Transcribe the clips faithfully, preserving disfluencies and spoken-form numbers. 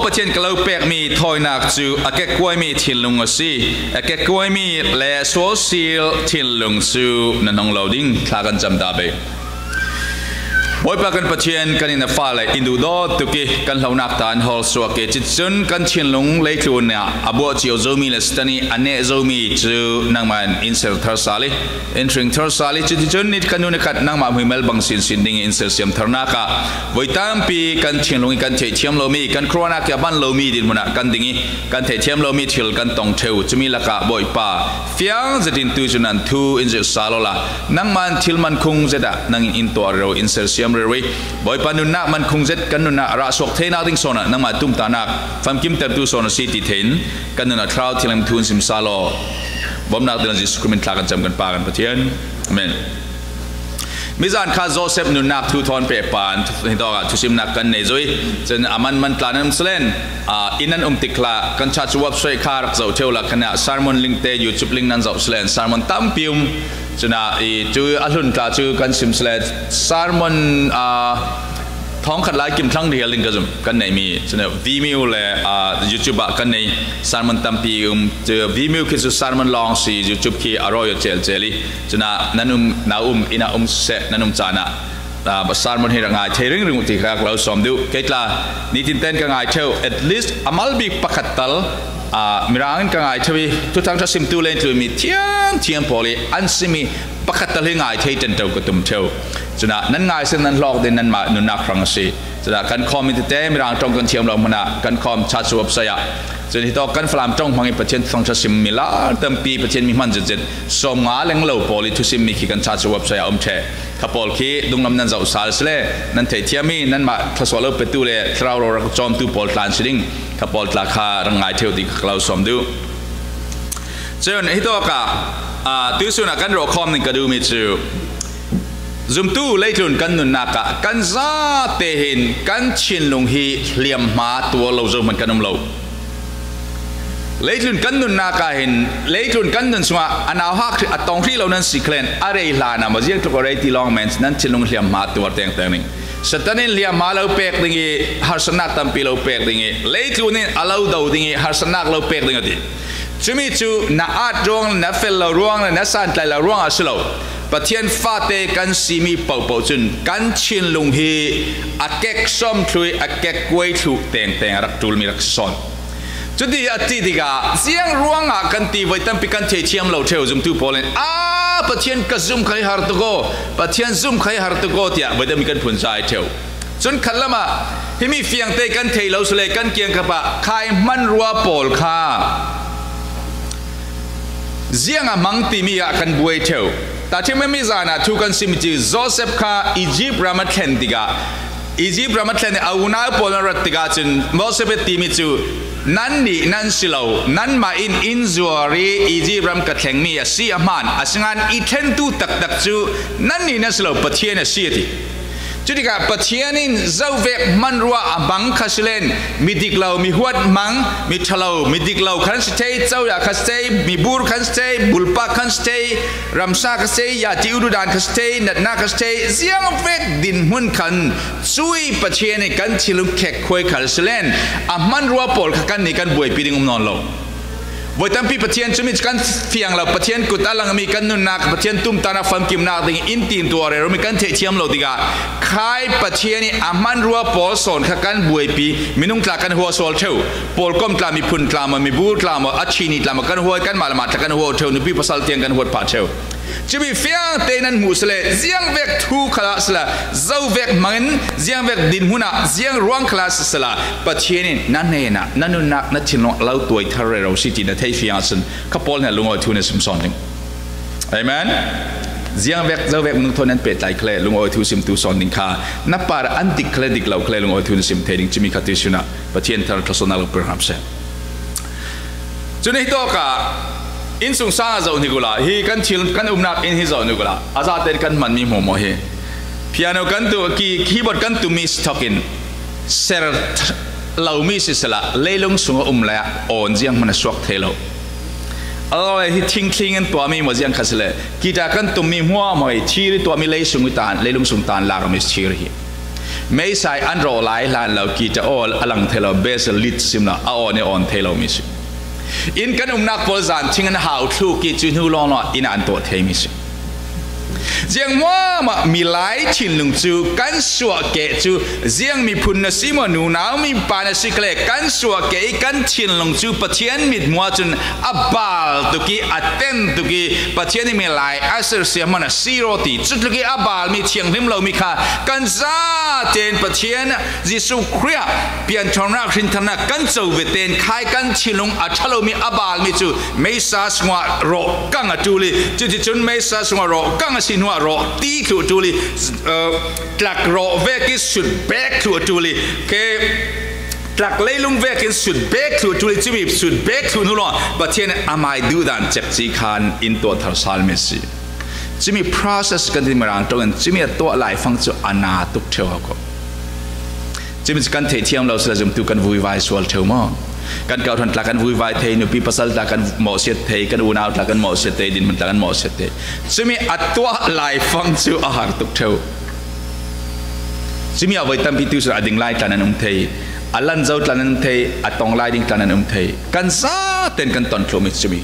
Pathian ka lo pekmi thawinak cu a kekkuaimi thinlung a si. A kekkuaimi le sualsil thinlung cu nan hong lo ding. Thla kan cam ta pei. Bawipa kan Pathian, kan in a fale in duhdawt tuk i kan hlonak ta an hawl suak i, cuticun kan thinlung leitlun ah a buah cio zomi le Satan i a neh zomi cu nangmah in in ser thar sal i, in hring thar sal i, cuticun ni kan nu ni khat nangmah hmuimel bang sinsin ding i in sersiam tharnak ah voi tampi kan thinlung i kan theihthiam lomi, kan khruahnak i a ban lomi dinhmun ah kan ding i, kan theihthiam lomi thil kan tong ṭheu. Cumi lakah Bawipa, fiang zetin tu cun an thu in zirh sal awla, nangmah in thil mankhung zet ah nang in in tuah rero, in sersiam rero i, Bawipa nunnak mankhung zet kan nunnak a rah suak theinak ding sawn ah nangmah tumtahnak famkimtertu sawn a si ti thei in kan nun ah Thlarau Thianghlim thu in sim sal aw. Bawmhnak ding Jesuh Khrih min thla kan cam kan Pa kan Pathian. Amen. Mizan kha Joseph nunnak thu thawn pehpa in hitawk ah thusimnak kan nei zo i, cun a manman tla nan um salen, aa, inn nan um tik hlah, kan church website kha rak zoh ṭheu la, kan ah sermon link te, YouTube link nan zoh salen, sermon tampi um. Cun ah, i, cu a hlun tla cu kan sim salen, sermon, aa, thawngkhat lai kim thlang rial ding ka zum kan neihmi, cun ah Vimeo le, aa, YouTube ah kan nei sermon tampi um. Cu Vimeo khi cu sermon lawng si, YouTube khi a rawi a celcel i, cun ah nan um, na um, inn ah um seh, nan um caan ah, aa, sermon hi rak ngai thei ringring uh ti kha ka lo sawm duh. Kei tla nitin ten ka ngai ṭheu, at least a mal bik pakhat tal, aa, Mirang in ka ngai ṭheu i, Thuthang ṭha simtu le in tlumi thiang thiang pawl i an simi pakhat tal hi ngai thei ṭanṭo ka tum ṭheu. Cun ah nan ngai sin nan hlawk ding nanmah nunnak hrang a si. Cun ah kan khawm i tete Mirang ṭong kan thiam lo hmun ah kan khawm church website ah, cun hitawk kan Falam ṭong hmang i Pathian Thuthang ṭha simmi lar tampi, Pathian mi hman zetzet sawmnga leng lo pawl i thusimmi khi kan church website ah um ṭheh. Kha pawl khi dunglam nan zoh sal sile, nan theihthiam i nanmah thluasuah lo petu le thlarau ro rak cawmtu pawl tlan si ding kha pawl tla kha rak ngai ṭheu ti kha ka lo sawm duh. Cun hitawk ah, aa, tuihsun ah kan rawh khawm ning ka duhmi cu, zumtu leitlun kan nunnak ah kan zate hin kan thinlung hi hliamhma tuar lo zo hmanh kan um lo. Leitlun kan nunnak ah hin, leitlun kan nun chungah a nauhak a tong hrih lo nan si khalen, a rei hlan ah maw ziang tluk a rei ti lawng men nan thinlung hliamhma tuar tengteng ding. Satan in hliamhma lo pek ding i, harsatnak tampi lo pek ding i, leitlun in a lo do ding i, harsatnak lo pek ding a ti. Cumi cu na at ruang le na fel lo ruang le na santlai lo ruang a si lo. Pathian fate kan simi pohpoh cun kan thinlung hi a kek sawm thluh i a kek kuai thluh tengteng a rak ṭulmi rak si sawn. Cuti a ti tikah ziang ruangah kan ti voi tampi kan theihthiam lo ṭheu zumtu pawl in, "A, Pathian ka zum kha i har tuk aw, Pathian zum kha i har tuk aw," tiah voi tampi kan phunzai ṭheu. Cun khatlam ah himi fiangte kan thei lo sile kan kiangkap ah khai hmanrua pawl kha ziang a hmang timi ah kan buai ṭheu. Tahṭhimmi zan ah thu kan simmi cu Joseph kha Izipt ram a thlen tikah, Izipt ram a thlen i a unau pawl an rat tikah cun Joseph a timi cu, "Nannih nan si lo, nanmah in in zuar i Izipt ram ka thlengmi a si a hmaan, asinain i thlentu taktak cu nannih nan si lo, Pathian a si," a ti. Cutikah Pathian in zovek hmanrua a hmang kha silen, midik lo, mihuat hmang, miṭhalo, midik lo khan si thei, coya kha si thei, mibur khan si thei, bulpak khan si thei, ramsa kha si thei, yati ududan kha si thei, natna kha si thei, ziangvek dinhmun khan cui Pathian in kan thinlung khekhuai kha silen, a hmanrua pawl kha kannih kan buaipi ding um nawn lo. Voi tampi Pathian cumi cu kan fiang lo, Pathian kut a langmi kan nunnak, Pathian tumtahnak famkimnak ding in tin tuah rero mi kan theihthiam lo tikah, khai Pathian i a hmanrua pawl sawn kha kan buaipi, minung tla kan huasual ṭheu, pawlkom tla, miphun tla maw, mibur tla maw, a chini tla maw, kan huai, kanmah le mah tla kan huau ṭheu, nupi pasal tiang kan huat phah ṭheu. Cumi fiangte nan hmuh sile, ziangvek thu khal ah sila, zovek hmangin, ziangvek dinhmun ah, ziang ruang khal ah sisila, Pathian in na hnenah, na nunnak, na thinlung a lo tuai thar rero si ti na thei fiang ahcun, kha pawl hna lungawi thu na sim sawn ding. Amen. Ziangvek, zovek minung thawn nan pehtlai khale, lungawi thu simtu sawn ding kha, na par an dik khale, dik lo khale, lungawi thu na sim thei ding, cumi kha tuihsun ah Pathian thar thluasuahnak lo program seh. Cun hitawk ah innsungsang ah zoh hnik uhla, hi kan thil, kan umnak inn hi zoh hnik uhla, a zate in kan hmanmi hmuahhmuah hi. Piano kan tu, ki-, keyboard kan tummi si thawk in ser th-, lomi sisila, leilung sung a um le ah awn zianghman a suak thei lo. A lo le hi thingthling in tuahmi maw ziang kha sile, guitar kan tummi hmuahhmuah hi thir i tuahmi leisung i tan, leilung sung tan lakmi si thir hi. Meisa in an rawh lai hlan lo, kitaol a lang thei lo, bezel lit sim lo, a awn i awn thei lo mi si. Inn kan umnak pawl zan thing an hau thluk i cu hnu lawnglawng inn ah an tuah thei mi si. Ziang hmuahmah milai thinlung cu kan suahkeh cu, ziang miphun na si maw, nunau mipa na si kha le, kan suahkeh i kan thinlung cu Pathian mithmuh ah cun a bal tuk i, a ten tuk i, Pathian i milai a sersiam hmanh a si raw ti. Cutluk i a balmi thianghlim lomi kha kan zaten Pathian Jesuh Khrih ah pianthornak, hrintharnak kan co ve ten khai kan thinlung a ṭha lomi a balmi cu meisa sungah rawh kang a ṭul i, cuticun meisa sungah rawh kang a si hnuah rawh ti thluh a ṭul i, uh, tlak rawh vekin sut bek thluh a ṭul i, ke tlak leilung vekin sut bek thluh a ṭul i, cumi sut bek thluh hnu lawng Pathian amai duhdan cekci khan in tuah thar sal mi si. Cumi process kan ti Mirang ṭawng in cumi a tuah laifang cu a na tuk ṭheu ko. Cumi cu kan theih thiam lo si le zumtu kan vuivai sual ṭheu maw? Kan kawhhran tla kan vuivai thei, nupi pasal tla kan mawhsiat thei, kan unau tla kan mawhsiat thei, dinhmun tla kan mawhsiat thei. Cumi a tuah laifang cu a har tuk ṭheu. Cumi ah voi tampi tu si a ding lai tla nan um thei, a lan zo tla nan um thei, a tong lai ding tla nan um thei. Kan zaten kan ton thluahmi cumi.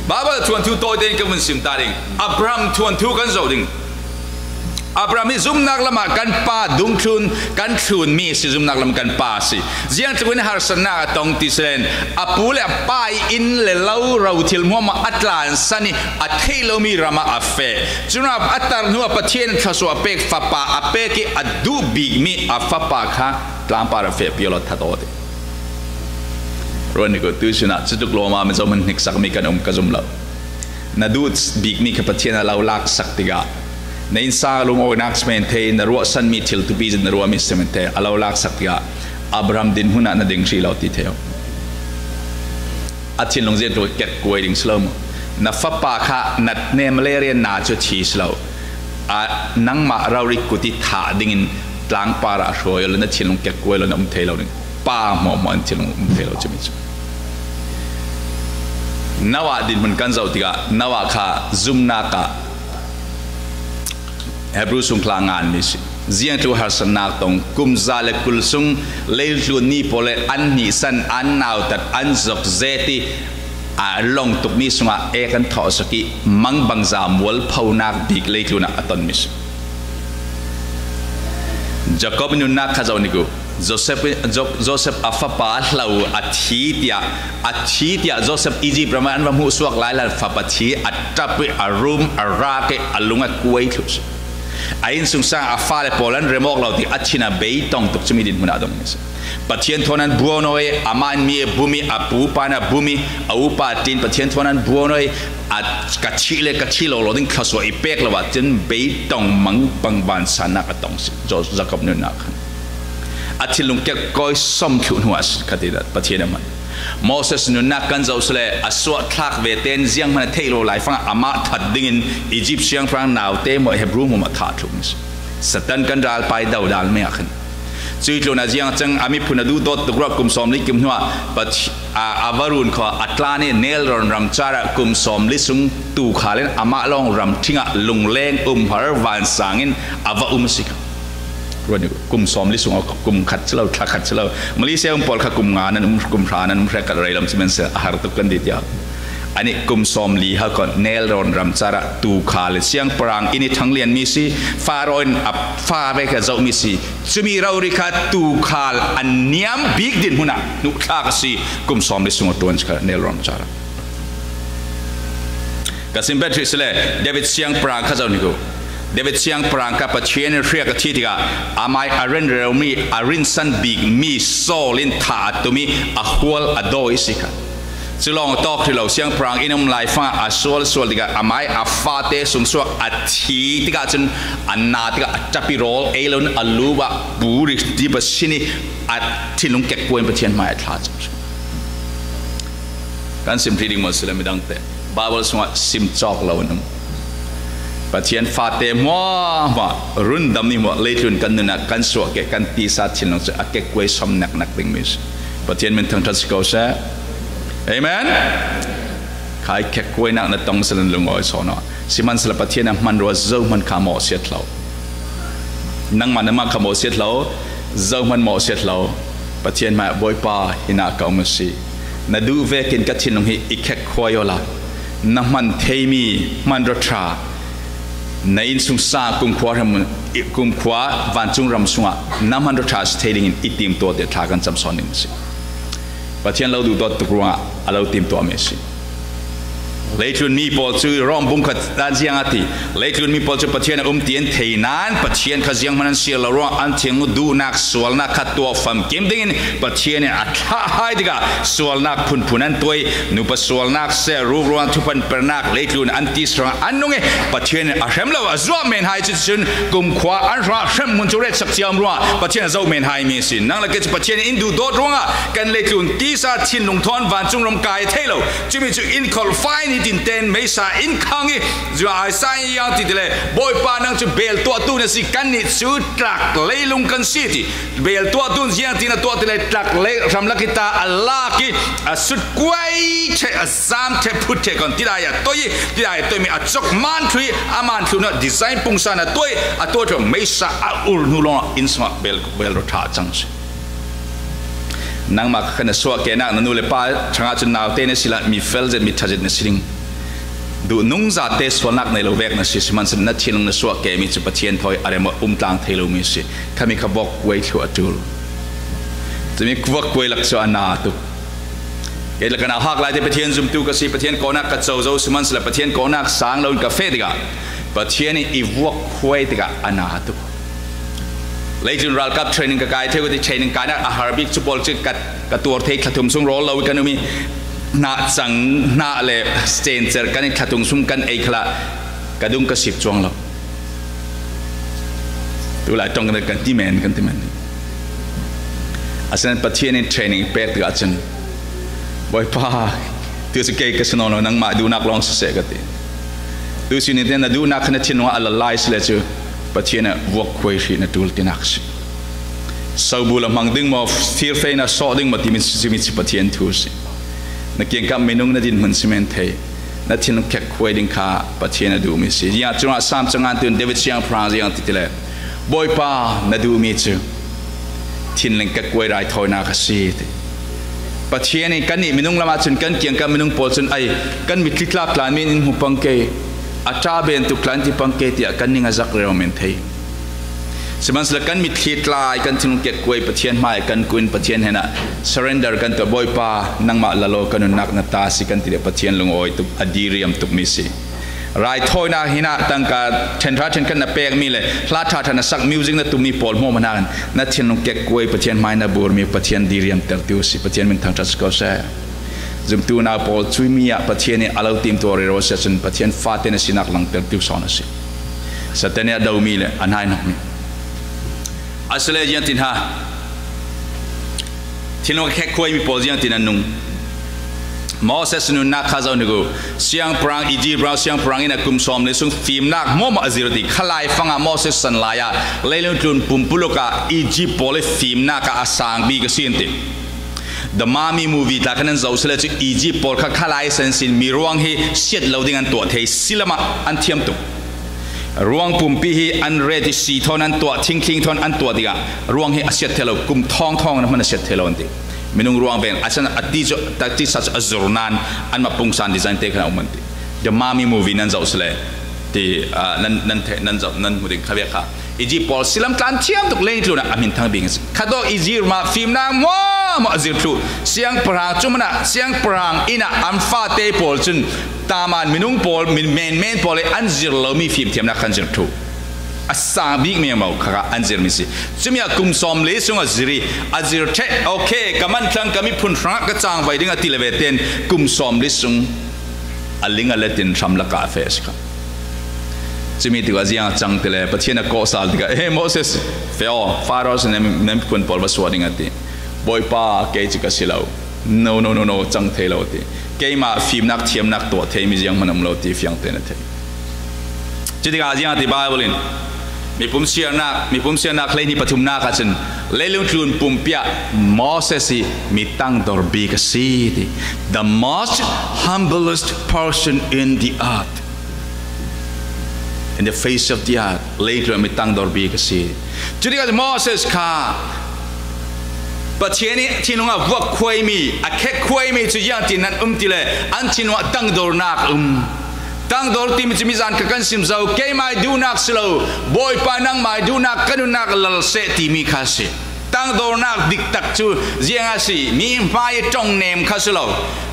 Baibal thuanthu tawite in kan vun sim ta ding. Abraham thuanthu kan zoh ding. Abraham hi zumnak lamah kan pa dungthlun, kan thlunmi a si, zumnak lam kan pa a si. Ziangtluk in harsatnak a tong ti si len, a pu le a pa i inn le lo ro thil hmuahmah a tlansan i a theih lomi ram ah a feh. Cun a tar hnu ah Pathian in thluasuah a pek fapa a pek i a duh bikmi a fapa kha tlangpar ah feh pial aw, that aw ti. Ruan i ko tu sinah cutluk lawm ah Mizo hman hniksakmi kan um ka zum lo. Na duh bikmi kha Pathian a lo laksak tikah na innsang lung awknak si men thei, na ruahsanmi thil tupi zin na ruahmi si men thei, a lo laksak tikah Abraham dinhmun ah na ding hrih lo ti thei. A thinlung ziangtluk kekkuai ding si lo maw? Na fapa kha na hnem le rian na cu thi si lo. A, nangmah rori kut i thah dingin tlangpar ah hruai lo, na thinlung kekkuai lo, na um thei lo ding. Pa hmuahhmuah in thinlung um thei lo cumi cu. Noah dinhmun kan zoh tikah Noah kha zumnak ah Hebru sungkhla nganmi si. Ziangtluk harsatnak tong, kum za le kul sung leiltlunni pawl le an hnihsan, an nautat, an zok zet i a long tukmi sungah ek an thawh sak i mangbangza mualphonak bik leitlun ah a tonmi si. Jacob nunnak kha zoh ni ku. Joseph, Jo-, Joseph a fapa hlo a thi tiah, a thi tiah Joseph Egypt ram ah an va hmuh suak lai hlan fapa thi a ṭap i a rum a rak i a lung a kuai thluh si. A innsungsang a fale pawl an rem awk lo ti a thin a bei tong tuk cumi dinhmun ah dong si. Pathian thawn an buan aw i amah in mi a bum i a pupa in a bum i a upa ṭin Pathian thawn an buan aw i a ka thih le ka thih lo lo ding thluasuah i pek lo ah cun bei tong mangbang vansannak a tong si. Jo-, Jacob nunnak khan a thinlung kekkuai sawm thluh hnu ah si kha ti dah Pathian a hman. Moses nunnak kan zoh si le a suahthlak ve ten zianghman a theih lo laifang ah amah that dingin Egypt siangpahrang naute maw Hebru hmuahhmuah thah thluh mi si. Satan kan ralpai dodal me ah khan. Cuih tlunah ziang a cang a miphun a duhdawt tuk ruah kum sawmli kim hnuah Pathi-, a, a va run kho a tlan i nelrawn ramcar ah kum sawmli sung tuukhal in amah lawng ramṭhing ah lungleng umhar vansang in a va um a si kha. Ruan kum sawmli sung a kum khat si lo, thla khat si lo. Malaysia um pawl kha kum nga nan um, kum hra nan um hre khat rei lam si men se a har tuk kan ti tiah. Anih kum sawmli ha kho nelrawn ramcar ah tuukhal in siangpahrang inn i ṭhanglianmi si, Faro in a fa ve kha zohmi si. Cumi rori kha tuukhal a niam bik dinhmun ah hnuhthlak a si, kum sawmli sung a ṭuan si kha nelrawn ramcar ah. Ka sim bet hrih si le, David siangpahrang kha zoh ni ku. David siangpahrang kha Pathian in hriak a thi tikah amai a rinrelmi, a rinsan bikmi Saul in thah a tum i a hual a dawi si kha. Cu lawng a tawk hrih lo siangpahrang in um laifang ah a sualsual tikah amai a fate sungsuak a thi tikah cun a na tikah a ṭap i rawl ei lo in a lu ah puri dip a sin i a thinlung kekkuai in Pathian hmai a thla cang. Kan sim ṭi ding maw si le midangte Baibal sungah sim cawk lo in um. Pathian fate hmuahhmuah rundam ni hmuah leitlun kan nun ah kan suahkeh kan tisa thinlung cu a kekkuai sawm neknek dingmi si. Pathian min thangṭhat si ko seh. Amen. Khai kekkuainak na tong si le lungawi sawn aw. Sihmanhsehlaw Pathian a hmanrua zohhmanh kha mawhsiat hlah. Nangmah na mangkha mawh siat lo, zohman mawh siat lo. Pathian hmaiah, Bawipa, hinah ka um a si. Na duh vekin ka thinlung hi i khekhuai awla, na hman thei mi hmanraw ṭha, na innsungsang kumkhua ram, kumkhua vancung ram sungah na hmanraw ṭha a si thei dingin i timtuahte thla kan camsawn ding a si. Pathian lo duhdawt tuk ruangah a lo timtuah mi a si. Leitlun mi pawl cu Rom bung khat dan ziang a ti. Leitlun mi pawl cu Pathian a um ti an thei nain Pathian kha zianghman an siar lo ruang an thinlung duhnak sualnak kha tuah famkim dingin Pathian in a thlah hai tikah sualnak phunphun an tuai. Nupa sualnak seh, rukruang, thuphanpernak, leitlun an ti hrang an nung i Pathian in a hrem lo a zuah men hai cu cun kumkhua an hrang hrem hmun cu retsak ciam ruangah Pathian a zoh men hai mi a si. Nang le kei cu Pathian in duhdawt ruangah kan leitlun tisa thinlung thawn vancung ram kai thei lo. Cumi cu in kholh fai nitin ten meisa in khang i, zua ai sa in yang ti tile, Bawipa, nang cu bel tuahtu na si, kannih cu tlak leilung kan si ti. Bel tuahtu ziang ti na tuah tile, tlak lei ramlak i ta a lak i, a sut kuai ṭheh, a zam ṭheh, phut ṭheh kon tidai a toi i, tidai a toi mi a cok man thlu i, a man thlu na design pungsan a toi, a tuah ṭheh meisa a ur hnu lawng in sungah bel, bel ru ṭha a cang si. Nangmah kha na suahkehnak na nu le pa ṭhangah cun naute na si lai, mi fel zet, mi ṭha zet na si ding. Duhnung zate sualnak nei lo vek na si, sihmanhsehlaw na thinlung na suahkehmi cu Pathian thawi a rem ah um tlang thei lomi a si. Khami kha vok kuai thluh a ṭul. Cumi vok kuai lak cu a na tuk. Kei le ka nau hak lai te Pathian zumtu ka si, Pathian kawhnak ka co zo, sihmanhsehlaw Pathian kawhnak sang loin ka feh tikah Pathian in i vok kuai tikah a na tuk. Leitlun ralkap training ka kai thei ko ti, training kainak a har bik cu pawl cu ka, ka tuar thei, thla thum sung rawl lo i kan um i, hnah cang, hnah le cencer kan i thla thum sung kan ei khalah ka dung ka sip cuang lo. Tulai ṭong kan, kan ti men, kan ti men. Asinain Pathian in training pek tikah cun, Bawipa, tu cu kei ka si nawn lo, nangmah duhnak lawng siseh ka ti. Tu si nitin na duhnak kha na thinlung ah a la lai si le cu Pathian ah vuak khuai hrih na ṭul tinak si. Sobu la hmang ding maw, firfei na sawh ding maw timi si, timi si Pathian thu si. Na kiangkap minung na dinhmun si men thei. Na thinlung kek khuai ding kha Pathian a duhmi si. Ziah cungah Sam cangan tun David siangpahrang ziang ti tile, Bawipa, na duhmi cu thinleng kekkuai raithawinak a si, ti. Pathian in kannih minung lamah cun kan kiangkap minung pawl cun ei, kan mitthli tlaptlanmi in in hmu pang ke, a ṭah ben tuk tla in ti pang ke, tiah kan ning a zak rero men thei. Sihmanhsehlaw kan mitthli tlai, kan thinlung kekkuai Pathian hmai kan kun, Pathian hnenah surrender kan tuah, Bawipa, nangmah lalo ka nunnak na ta si, kan ti le Pathian lungawi tuk, a diriam tukmi si. Raithawinak hinah tangka ṭhenhra ṭhenkhat na pekmi le hla ṭhaṭha na sak, music na tummi pawl hmuahhmuah nakin na thinlung kekkuai Pathian hmai na burmi Pathian diriamtertu si. Pathian min thangṭhat si ko seh. Zumtu nau pawl cumi ah Pathian in a lo timtuah rero si ahcun Pathian fate na sinak langtertu sawn a si. Satan in a domi le a hnaihnokmi. Asile ziangtin ha thinlung a khekkhuaimi pawl ziangtin an nung? Moses nunnak kha zoh hnik u. Siangpahrang, Egypt rang siangpahrang in a kum sawmli sung fimnak hmuahhmuah a zir ti. Khalai fangah Moses san lai ah leilung tlun pumpuluk ah Egypt pawl i fimnak ah a sang bik a si an ti. The Mummy movie tla kha nan zoh sile cu Egypt pawl kha khalai san sin mi ruang hi siat lo ding an tuah thei, silam ah an thiam tuk. Ruang pumpi hi an ret i si thawn an tuah, thingthling thawn an tuah tikah ruang hi a siat thei lo, kum thawngthawng an hman a siat thei lo an ti. Minung ruang veng a san a ti cu, takti sa cu a zur nain anmah pungsan design te khan a um an ti. The Mummy movie nan zoh sile ti, ah, nan, nan, thei, nan zoh, nan hmu ding kha ve kha. Egypt pawl silam tlan thiam tuk lei tlunah a hmin thang bik an si. Khat dawh Egypt mah fimnak hmuahhmuah a zir thluh. Siangpahrang cu hmanah siangpahrang innah an fate pawl cun taman minung pawl, min menmen pawl i an zir lomi fimthiamnak khan zir thluh. A sang bik mengmau kha an zirmi si. Cumi ah kum sawmli sung a zir i a zir ṭheh. Okay, ka manthlang, ka miphun hrangah ka cangvai ding a ti le ve ten kum sawmli sung a ling a let in hram lakah a feh a si kha. Cumi tikah ziang a cang ti le Pathian a kawhsal tikah, "Eh, Moses, feh aw, Faro sin nan miphun pawl va suah ding," a ti. "Bawipa, kei cu ka si lo. No, no, no, no, cang thei lo," a ti. "Keimah fimnak thiamnak tuah theimi zianghman a um lo," ti fiang tein a theih. Cutikah ziang a ti Bible in, mipum siarnak, mipum siarnak hleihnih pathumnak ahcun leilung tlun pumpi ah Moses hi mi tangdor bik a si ti. The most humblest person in the earth. In the face of the earth, leitlun mi tangdor bik a si. Cutikah Moses kha Pathian ih thinlung a vuak khuai mi, a khek khuai mi cu ziangtin nan um ti le an thinlung ah tangdornak um. Tangdor timi cu mizan kha kan sim zo, keimah ih duhnak si lo, Bawipa nangmah ih duhnak ka nunnak lal seh timi kha a si. Tangdornak diktak cu ziang a si, mi hmai ṭong nem kha si lo.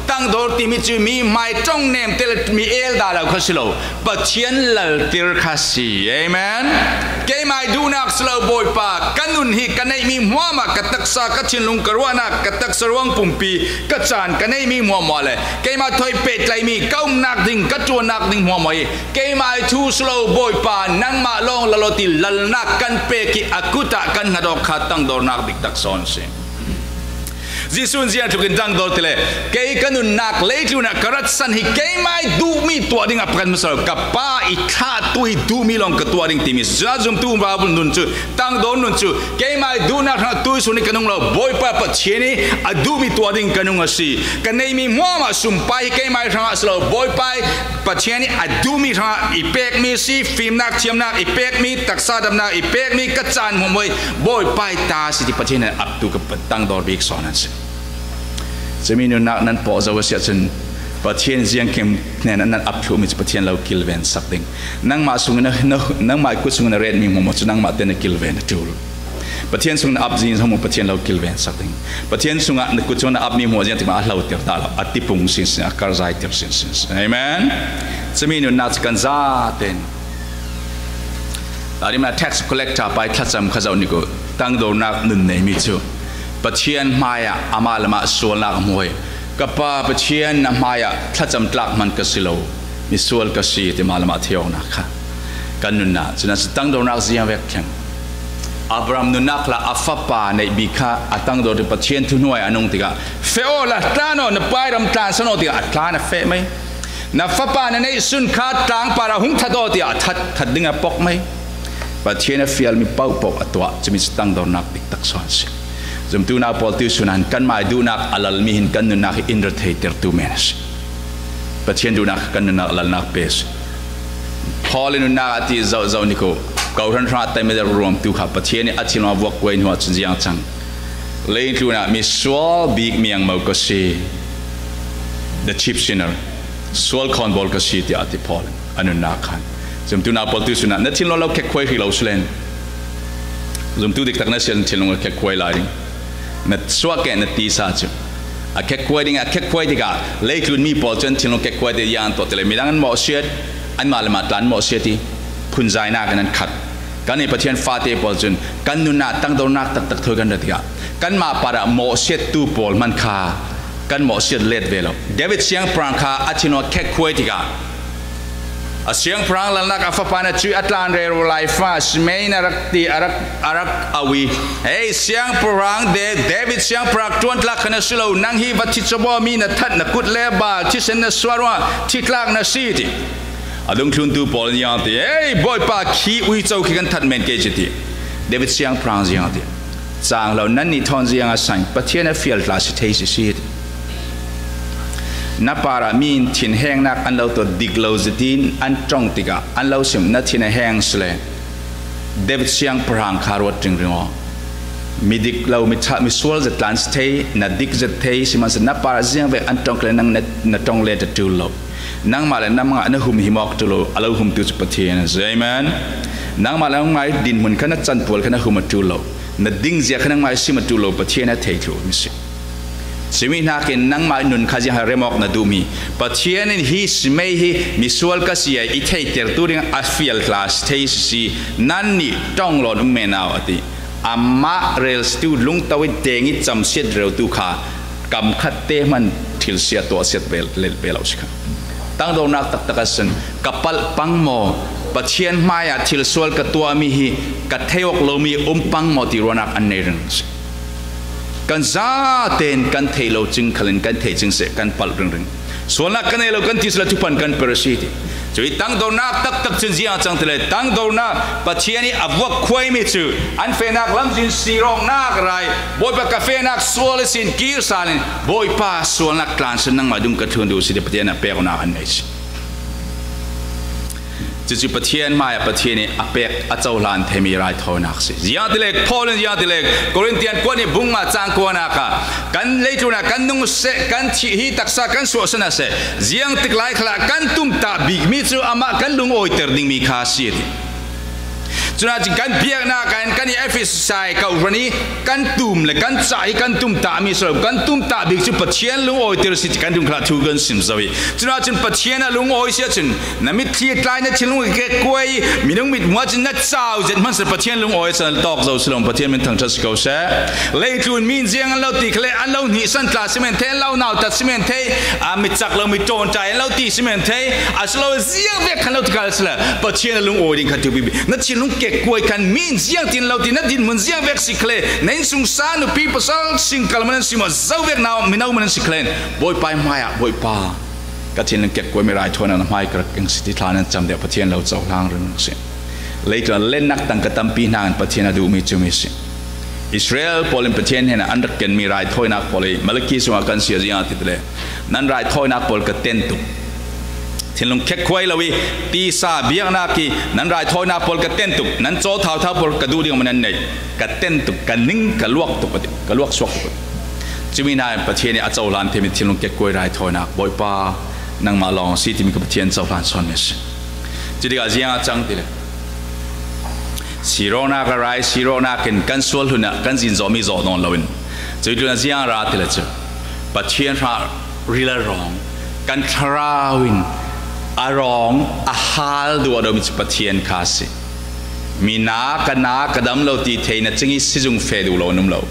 Tangdor timi cu mi hmai ṭong nem te le mi el dah lo kha si lo. Pathian laltir kha si. Amen. Keimah ih duhnak si lo, Bawipa, ka nun hi ka neihmi hmuahmah, ka taksa, ka thinlung, ka ruahnak, ka taksa ruang pumpi, ka caan ka neihmi hmuahmah le keimah thawi pehtlaimi ka umnak ding, ka ṭuannak ding hmuahmah hi keimah ih thu si lo, Bawipa, nangmah lawng lal aw ti lalnak kan pek ih a kut ah kan hngat awk kha tangdornak diktak sawn si. Jesuh in ziang tluk in tangdor ti le, kei ka nunnak leitlun ah ka ratsan hi keimah ih duhmi tuah ding a pakhat hmasa lo, ka Pa ih thlahtu ih duhmi lawng ka tuah ding timi si. Cun a zumtu upa nun cu, tangdor nun cu, keimah ih duhnak hrangah tuihsun ih ka nung lo, Bawipa Pathian ih a duhmi tuah ding ka nung a si. Ka neihmi hmuahmah sumpai hi keimah ih hrangah si lo, Bawipa ih Pathian ih a duhmi hrangah i pekmi si, fimnak thiamnak i pekmi, taksa damnak i pekmi, ka caan hmuahmah ih Bawipa ih ta si ti Pathian in aptu ka tangdor bik sawn an si. Cumi nunnak nan pawh zo a si ahcun Pathian ziangkim hnen an nan ap thluhmi cu Pathian lo kilven sak ding. Nangmah sung na, na, nangmah ih kut sung na retmi hmuahmah cu nangmah te na kilven a ṭul. Pathian sung na ap zing hmuahmah Pathian lo kilven sak ding. Pathian sungah na kut sung na apmi hmuah ziangtik mah a hloter dah lo, a tipung sinsin, a karzaiter sinsin. Amen. Cumi nunnak cu kan zaten. Larim ah tax collector pa ih thlacam kha zoh nik u, tangdornak nun neimi cu Pathian hmaiah amah le mah sualnak a hmu ih, ka Pa Pathian, na hmaiah thlacam tlak hman ka si lo, misual ka si, ti mah le mah theihawknak kha kan nunnak cun a si. Tangdornak ziang vek thleng. Abraham nunnak hla a fapa neih bik kha a tangdor tuk, Pathian thu hnuai a nung tikah, feh awla tlan aw, na pa ih ram tlansan aw, tikah a tlan a feh mai. Na fapa na neihsun kha tlang parah hung that aw, tiah a that, that ding a pok mai. Pathian a fialmi paohpaoh a tuah, cumi cu tangdornak diktak sawn a si. Zumtu nau pawl tuihsun ah hin kanmah ih duhnak a lalmi hin kan nunnak hi in ra theitertu men a si. Pathian duhnak kan nunnak a lalnak pe a si. Paul in nunnak a ti zohzoh nik u, kawhhran hrangah taimai ruamtu kha Pathian ih a thinlung a vuak kuai hnu ahcun ziang a cang. Leitlun ah misual bik miangmo ka si. The chief sinner. Sual khawnbawl ka si, tiah a ti Paul in a nunnak khan. Zumtu nau pawl tuihsun ah na thinlung lo khekkhuai hrih lo si len. Zumtu diktak na si ahcun thinlung a khekkhuai lai ding. Na suahkeh na tisa cu a khekkhuai ding, a khekkhuai tikah leitlun mi pawl cu an thinlung khekkhuai te yan tuah ti le midang an mawhsiat, anmah le mah tla an mawhsiat ih phunzainak in an khat. Kan ih Pathian fate pawl cun kan nunnak tangdornak taktak thawi kan ra tikah kanmah parah mawhsiattu pawl hman kha kan mawhsiat let ve lo. David siangpahrang kha a thinlung a khekkhuai tikah a siangpahrang lalnak a fapa na cuih a tlan rero lai fa Simei na rak ti a rak, a rak au ih, hei siangpahrang De-, David siangpahrang ṭuantlak kha na si lo, nang hi va thi cawbaw mi na that, na kut le bal thisen na suah ruangah thitlak na si ti. A dungthluntu pawl in ziang ti, hei Bawipa, khi uico khi kan that men kei ci ti. David siangpahrang ziang ti. Cang lo, nannih thawn ziang a sang, Pathian a fial tla si thei si si ti. Na parah mi in thinhengnak an lo tuah dik lo zetin an ṭong tikah an lo sim, na thin a heng si le David siangpahrang kha ruat ringring aw. Mi dik lo, mi ṭha, mi sual zet tlan si thei, na dik zet thei, sihmanhsehlaw na parah ziangvek an ṭong kha le nang na, na ṭong let a ṭul lo. Nangmah le nangmah na hum hi mawk ṭul lo, a lo humtu cu Pathian a si. Amen. Nangmah le nangmah ih dinhmun kha na can pual kha na hum a ṭul lo. Na dingzia kha nangmah ih sim a ṭul lo, Pathian a thei thluh mi si. Cumi hnakin nangmah ih nun kha ziang rem awk na duhmi Pathian in hi Simei hi misual ka si ai i theihtertu ding a fial tla si thei si si, nannih ṭong lawn um men au a ti. Amah rel situ lungto ih teng ih camsiat reutu kha kam khat te hman thil sia tuahsiat ve, lel ve lo si kha. Tangdornak taktak a sin ka palh pang maw? Pathian hmaiah thil sual ka tuahmi hi ka thei awk lomi um pang maw ti ruahnak an nei ringring si. Kan zaten kan theih lo cing khalin kan theih cing seh kan palh ringring. Sualnak kan nei lo kan ti sila thuphan kan per a si ti. Cuih tangdornak taktak cun ziang a cang ti le tangdornak Pathian ih a vuak khuaimi cu an fehnak lamzin sirawknak rai Bawipa ka fehnak sual a sin kir sal in Bawipa sualnak tlansan nangmah dung ka thlun duh si ti Pathian a peknak an nei si. Cucu Pathian hmaiah Pathian nih a pek a cohlan theimi raithawinak a si. Ziangtilek Paul in ziangtilek Korintian kuat nih bung nga cang kuanak ah kan leitlunah kan nung seh, kan thih hi taksa kan suahsan a seh, ziangtik lai khalah kan tumtah bikmi cu amah kan lungawiter dingmi kha a si a ti. Cunah cun kan biaknak ah hin kan i Efesai khuaruahhar i kan tum le kan cah hi kan tumtahmi si lo, kan tumtah bik cu Pathian lungawiter a si ti kan dungkhlah thu kan sim zo hi. Cunah cun Pathian a lungawi si ahcun na mitthli a tlai, na thinlung a kekkuai, minung mit hmuah cun na cau zet hmanhsehlaw Pathian lungawi a si, na tawk zo si lo, Pathian min thangṭhat si ko seh. Leitlun mi in ziang an lo ti khale, an lo hnihsan tla si men thei, an lo nautat si men thei, a mi cak lo, mi ṭawnṭai an lo ti si men thei, a si lo ziang vek khan lo ti kha a si le, Pathian a lungawi ding kha tupi bik. Na thinlung kekkuai khan mi in ziang tin lo ti, na dinhmun ziang vek si khale, na innsungsang nupi pasal singkal man an si maw, zo vek nau mino man an si khale, Bawipa hmaiah, Bawipa, ka thinlung kekkuai mi raithawinak na hmai ka rak keng si ti thla nan cam deuh Pathian lo cohlang ringring si. Leitlun lennak tangka tampi hna in Pathian a duhmi cumi si. Israel pawl in Pathian hnenah an rak kenmi raithawinak pawl hi Malaki sungah kan si a ziang a ti le, nan raithawinak pawl ka ten tuk. Thinlung kekkuai lo i tisa biaknak i nan raithawinak pawl ka ten tuk, nan caw thauthau pawl ka duh ding maw nan nei, ka ten tuk, ka ning ka luak tuk a ti, ka luak suak tuk a ti. Cumi hna in Pathian nih a cohlan theimi thinlung kekkuai raithawinak, Bawipa, nangmah lawng a si timi ka Pathian cohlan sawnmi a si. Cutikah ziang a cang ti le, sirawknak a ra i sirawknak in kan sual hlun ah kan zin zawhmi zawh nawn loin, cuih tlun ah ziang a ra ti le cu Pathian hra ril a rawng, kan thlarau in a rawng a hal duh a domi cu Pathian kha a si. Mi na ka na ka dam lo ti thei na cing i sizung feh duh lo an um lo.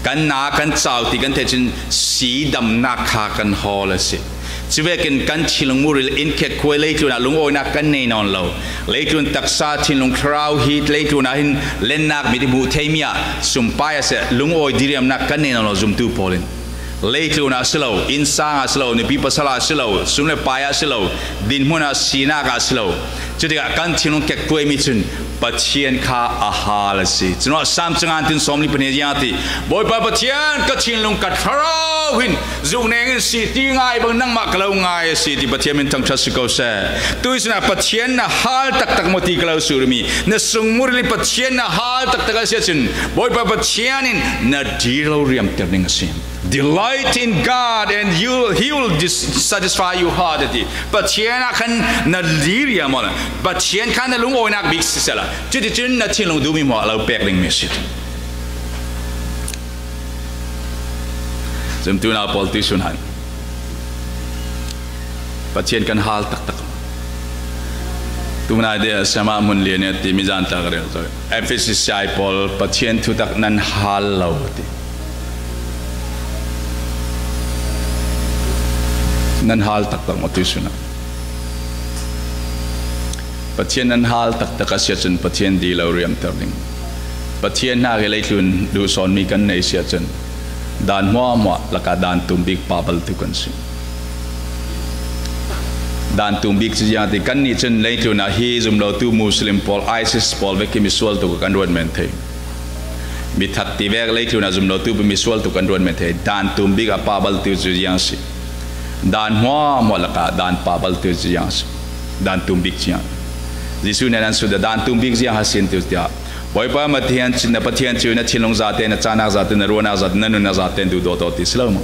Kan na kan cau ti kan theih cun si damnak kha kan hawl a si. Cuvekin kan thinlung muril in kekkuai leitlun ah lungawinak kan nei nawn lo. Leitlun taksa thinlung thlarau hi leitlun ah hin lennak mit i hmuh theimi ah sumpai a si, lungawi diriamnak kan nei nawn lo zumtu pawl in. Leitlun ah si lo, innsang ah si lo, nupi pasal ah si lo, sum le pai ah si lo, dinhmun ah sinak ah si lo. Cutikah kan thinlung kekkuaimi cun Pathian kha a hal a si. Cunuah Sam cang ngan tin sawmli pahnih ziang a ti, Bawipa Pathian, ka thinlung ka thlarau hin zukneng in si ti ngai bang nangmah ka lo ngai a si ti Pathian min thangṭhat si ko seh. Tuisun ah Pathian na hal taktak maw ti ka lo sut rihmi, na sung muril i Pathian na hal taktak a si ahcun Bawipa Pathian in na dir lo riamter ding a si. Delight in God and you, he will dis-, satisfy your heart a ti. Pathian ah khan na diriam awla, Pathian kha na lungawinak bik sisehla, cuticun na thinlung duhmi hmuah a lo pek dingmi a si. Zumtu nau pawl tuisun han Pathian kan hal taktak. Tumnai de sama mun lian ti mi zan tak rel zo. Efesas ai pawl Pathian thutak nan hal lo ti. Nan hal taktak maw tuisun ah. Pathian nan hal taktak a si ahcun Pathian di lo riamter ding. Pathian hna hi leitlun duhsawnmi kan nei si ahcun dan hmuahhmuah lakah dan tum bik pah bal tu kan si. Dan tum bik cu ziang ti, kannih cun leitlun ah hi zumlotu Muslim pawl, ISIS pawl vek hi misual tuk kan ruat men thei. Mi that ti vek leitlun ah zumlotu misual tuk kan ruat men thei. Dan tum bik a pah bal tu cu ziang si. Dan hmuahhmuah lakah dan pah bal tu cu ziang si. Dan tum bik ziang. Jesuh nih nan sut dan tum bik ziang a si tu tiah Bawipa Pathian, na Pathian cu na thinlung zate, na cahnak zate, na ruahnak zate, na nunnak zate duh dawh ti si lo maw?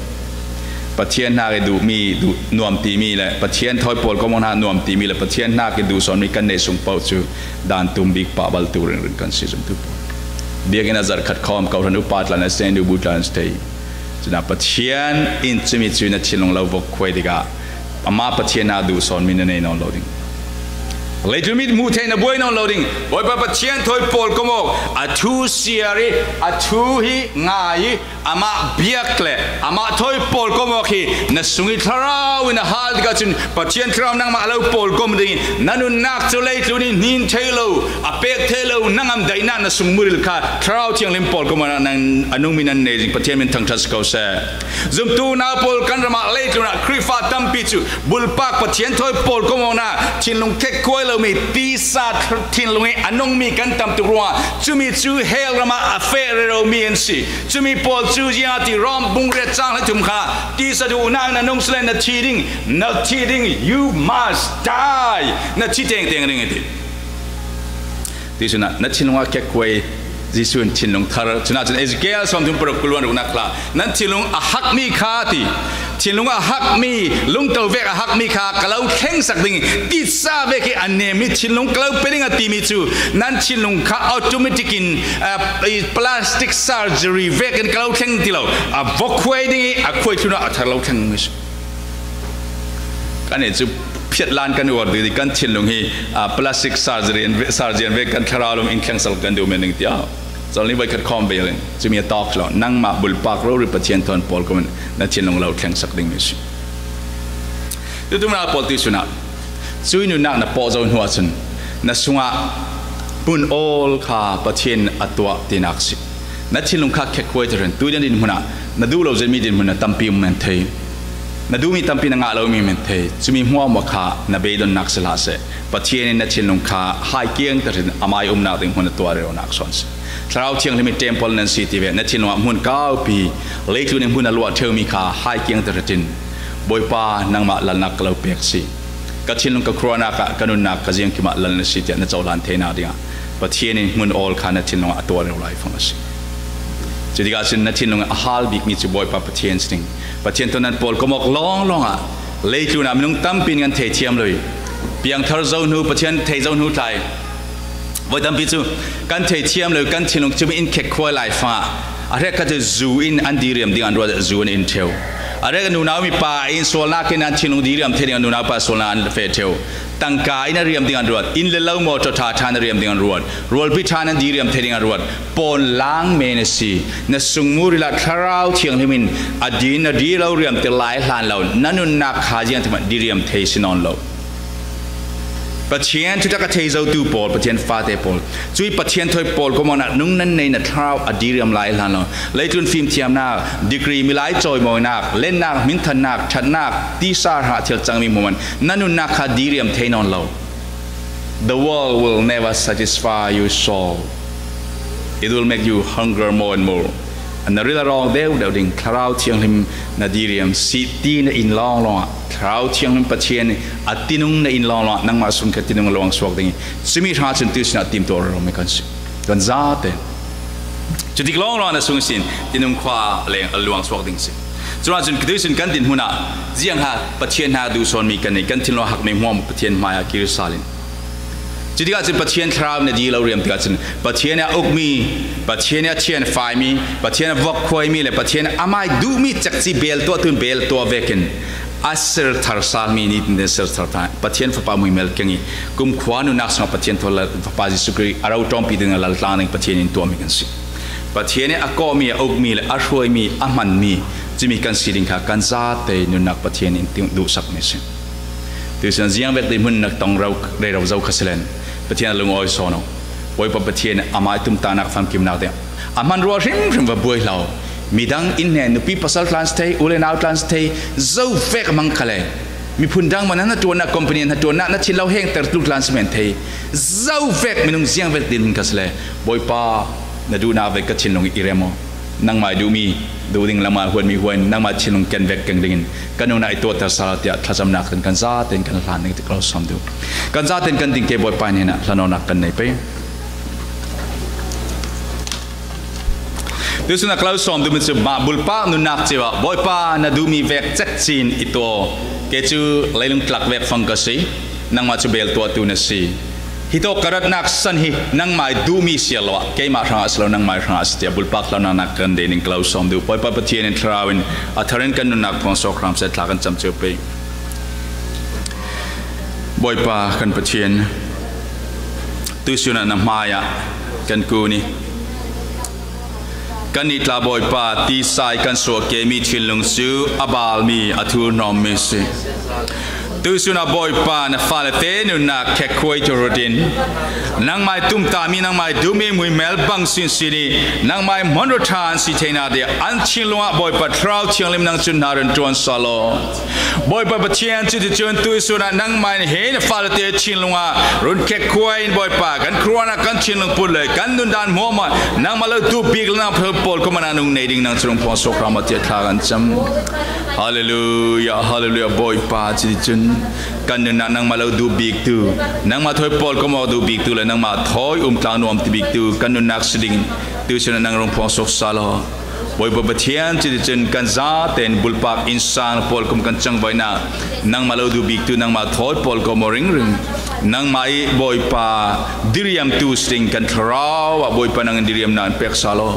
Pathian hnak i duhmi, duh nuam timi le Pathian thawi pawl ko maw hna nuam timi le Pathian hnak i duhsawnmi kan neih sung paoh cu dan tum bik pah bal tu ringring kan si zumtu pawl. Biakinn a zarh khat khawm, kohhran upa tla na si thei, nubu tla na si thei. Cun Pathian in cumi cu na thinlung lo vok khuai tikah amah Pathian hna duhsawnmi na nei nawn lo ding. Leitlun mi hmuh theih na buai nawn lo ding. Bawipa Pathian thawi pawl ko maw, a thu siar i, a thu hi ngai i, amah biak le amah thawi pawl ko maw khi na sung i thlarau in a hal tikah cun Pathian thlarau nangmah a lo pawlkom ding i, na nunnak cu leitlun i hnin thei lo, a pek thei lo, nangam daihnak na sung muril kha thlarau thianghlim pawlkomnak a nungmi nan nei ding Pathian min thangṭhat si ko seh. Zumtu nau pawl kan ram ah leitlun ah Khrihfa tampi cu bulpak Pathian thawi pawlkomnak thinlung kekkuai lo mi tisa thinlung hi a nung mi kan tam tuk ruangah, cumi cu hell ramah a feh rero mi an si. Cumi pawl cu ziah ti Rom bung riat cang hleithum kha tisa duhnak na nung si le na thi ding, na thi ding, you must die. Na thi tengteng ding a ti. Ti sunah na thinlung a kekkuai Jesuh in thinlung thar. Cunah cun Ezekiel sawmthum paruk kul le ruknak hla, nan thinlung a hakmi kha ti. Thinlung a hakmi, lungto vek a hakmi kha ka lo thlengsak ding i, tisa vek i a nemmi thinlung ka lo pe ding a timi cu nan thinlung kha automatic in, ah, i plastic surgery vek in ka lo thleng ti lo. A vok khuai ding i a khuai thlun ah a thar lo thleng ding i si. Kan nih cu phiatlan kan uar dih, kan thinlung hi, ah, plastic surgery an ve-, surgery an vek kan thlarau lum in thlengsak kan duh men ding tiah Cawlni voikhat khawm ve in cumi a tawk lo. Nangmah bulpak rori Pathian thawn pawl ko na thinlung lo thlengsak ding mi si. Tutung na pawl ti sunah cui nunnak na pawh zo hnu ahcun na sungah hmun awl kha Pathian a tuah tinak si. Na thinlung kha kekkuai terin tuidan dinhmun ah na duh lo zetmi dinhmun na tampi um men thei. Na duhmi tampi na ngah lomi men thei. Cumi hmuahhmuah kha na beidonnak si hlah seh. Pathian in na thinlung kha hai kiang terin amai umnak ding hmun a tuah rero nak suan si. Thlarau Thianghlim i temple nan si ti ve, na thinlung ah hmun kaupi, leitlun i hmun a luah ṭheumi kha hai kiang terin Bawipa, nangmah lalnak ka lo pek si. Ka thinlung ka khuaruahnak ah ka nunnak ka ziangkim ah lal na si tiah na cohlan theinak dingah Pathian in hmun awl kha na thinlung ah a tuah rero lai fang a si. Cutikah cun na thinlung a hal bikmi cu Bawipa Pathian si ding. Pathian thawn nan pawl kom awk lawnglawng ah leitlun ah minung tampi in kan theithiam lo i, piangthar zo hnu, Pathian thei zo hnu tlai voi tampi cu kan theithiam lo i, kan thinlung cumi in khekkhuai lai fang ah a hrekkhat cu zu in an diriam ding an ruat, zu an in ṭheu. A hrek nunau mipa in sualnak in an thinlung diriam thei ding, an nunau pa sualnak an feh ṭheu. Tangka in a riam ding an ruat, inn le lo mawṭaw ṭha ṭhan a riam ding an ruat, rualpi ṭhan an diriam thei ding an ruat. Pawn lang men a si. Na sungmur ila Thlarau Thianghlim in a din a dir lo riam te lai hlan lo, na nunnak kha ziangtimah diriam thei si nawn lo. Pathian thutak a thei zotu pawl, Pathian fate pawl, cui Pathian thawi pawl ko mawknak nung nan nei na thlarau a diriam lai hlan lo. Leitlun fimthiamnak, degree, milai cawimawinak, lennak, hminthannak, ṭhatnak, tisa hrang a thil cangmi hmuahhmuah na nunnak kha diriam thei nawn lo. The world will never satisfy your soul. It will make you hunger more and more. Na ril a rawng deuh deuh ding, Thlarau Thianghlim na diriam si ti na in lawnglawng ah, Thlarau Thianghlim Pathian a tinung na in lawnglawng ah, nangmah sung kha tinung a luang suak ding i, cumi hrang cun tuisun ah timtuar rero mi kan si. Kan zate cutik lawnglawng na sung sin tinung khua leng a luang suak ding si. Cuah cun tuisun kan dinhmun ah ziang ha Pathian hna duhsawnmi kan nei, kan thinlung hakmi hmuahhmuah Pathian hmai ah kir sal in. Cutikah cun Pathian thlarau na di lo riam tikah cun Pathian a ukmi, Pathian a thianfaimi, Pathian a vok khuaimi le Pathian amai duhmi cekci bel tuah tun bel tuah vekin a sir thar salmi nitin sir thar ta Pathian Fapa muimel keng i kumkhua nunnak sungah Pathian thaw lal Fapa Jesuh Khrih a ro ṭawmpi ding a lal tlang ding Pathian in tuahmi kan si. Pathian in a kawhmi, a ukmi le a hruaimi, a hmanmi cumi kan si ding kha kan zate nunnak Pathian in duhsakmi si. Tuisun ziangvek ding hmun na tong ro, rero zo kha si len Pathian a lungawi sawn u. Bawipa Pathian amah i tumtahnak famkimnak ding a hman ruah hrimhrim va buai hlah u. Midang in hnen nupi pasal tlan si thei, u le nau tlan si thei, zo vek hmang kha le miphun dang man na hnaṭuannak, company hnaṭuannak na thin lo hengter tluk tlan si men thei, zo vek minung ziangvek din hmun kha si le Bawipa na duhnak vek ka thinlung i rem aw. Nangmah i duhmi duh ding, nangmah huatmi huai, nangmah thinlung ken vek keng dingin kan nunah i tuahter sal tiah thlacamnak kan kan zaten kan hlan ding ti ka lo sawm duh. Kan zaten kan ding ke Bawipa hnenah hlanawnak kan nei pei. Tuisun a ka lo sawm duhmi cu mah bulpak nunnak cio ah Bawipa na duhmi vek cekcin i tuah aw. Kei cu leilung tlak vek fang ka si, nangmah cu bel tuahtu na si. Hi tawk ka ratnak san hi nangmah i duhmi siar lo ah keimah hrangah a si lo, nangmah i hrangah a si tiah bulpak hlanawnak kan dei ning ka lo sawm duh. Bawipa Pathian in thlarau in a thar in kan nunnak phuang sawk hram seh, thla kan cam cio pei. Bawipa kan Pathian, tuisun ah na hmaiah kan kun i, kannih tla Bawipa, tisa i kan suah kemi thinlung cu a balmi, a thurhnawmmi si. Tuisun a Bawipa, na fale te nunnak khekhuai tu rutin, nangmai tumtami, nangmai dumi muimel bang sinsin i, nangmai hmanrua than si theina dia an thinlung ah Bawipa Thlarau Thianghlim nang cun hna run ṭuan sa law. Bawipa Pathian, cuticun tuisun ah nangmai na he na fale te thinlung ah run khekhuai in Bawipa, kan khuaruahnak, kan thinlung put le kan nundan hmuahhmuah nangmah lo duh bik le nang pawlkom ah nung nei ding nang cu rung phuang suk hram ah tiah thla kan cam. Hallelujah, hallelujah, Bawipa, cuticun kan nunnak nangmah lo duh bik tu, nangmah thawi pawlkom awk duh bik tu le nangmah thawi um tlang nuam ti bik tu kan nunnak si ding tuisun ah nang rung phuang suk sa law. Bawipa Pathian, cuticun kan zaten bulpak innsang pawlkom kan cangvaihnak nangmah lo duh bik tu, nangmah thawi pawlkom aw ringring, nangmah i Bawipa diriamtu si ding kan thlarau ah Bawipa nangin diriamnak in pek sa law.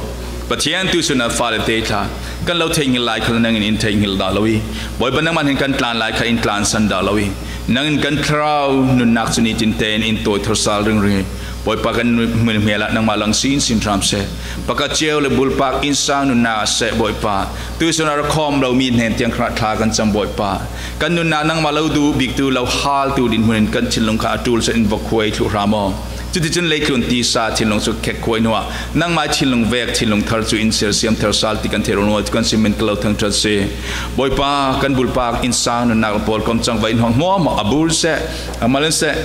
Pathian, tuisun ah fale te thla kan lo theihngilh lai kha nangin in theihngilh dah lo i, Bawipa nangmah hin kan tlan lai kha in tlansan dah lo i, nangin kan thlarau nunnak cu nitin tein in tawi thar sal ringring i, Bawipa kan hmun hmel ah nangmah lang sinsin hram seh. Pakhat cio le bulpak innsang nunnak ah seh Bawipa, tuisun ah ra khawm lomi hnen tiang kha thla kan cam Bawipa. Kan nunnak nangmah lo duh bik tu, lo hal tu dinhmun in kan thinlung kha a ṭul seh in va khuai thluh hram aw. Cuticun leitlun tisa thinlung cu khekhuai hnuah nangmai thinlung vek, thinlung thar cu in sersiam thar sal ti kan theih rung ti kan sim in ka lo thangṭhat si. Bawipa, kan bulpak innsang nunnak pawlkom cangvaih in hong hmuahhmuah a bur seh, a mal in seh,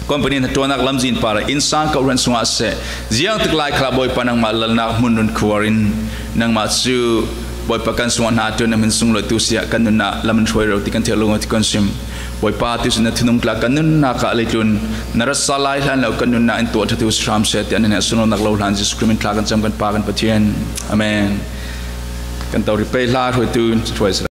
company hnaṭuannak lamzin par ah innsang kohhran sungah seh, ziangtik lai khal ah Bawipa nangmah lalnak hmun run khuar in nangmah cu Bawipa kan sungah hna ṭuan na hmin sung lo tu si ah kan nunnak lam in hruai rero ti kan theih rung ti kan sim. Bawipa, tuisun na thunung tla kan nunnak ah leitlun na rat sal lai hlan lo kan nunnak in tuah ṭhatu si hram seh tiah na hnenah sunlonak lo hlan Jesuh Khrih min thla kan cam kan Pa kan Pathian. Amen. Kan to ri pei hla hruaitu hruai si.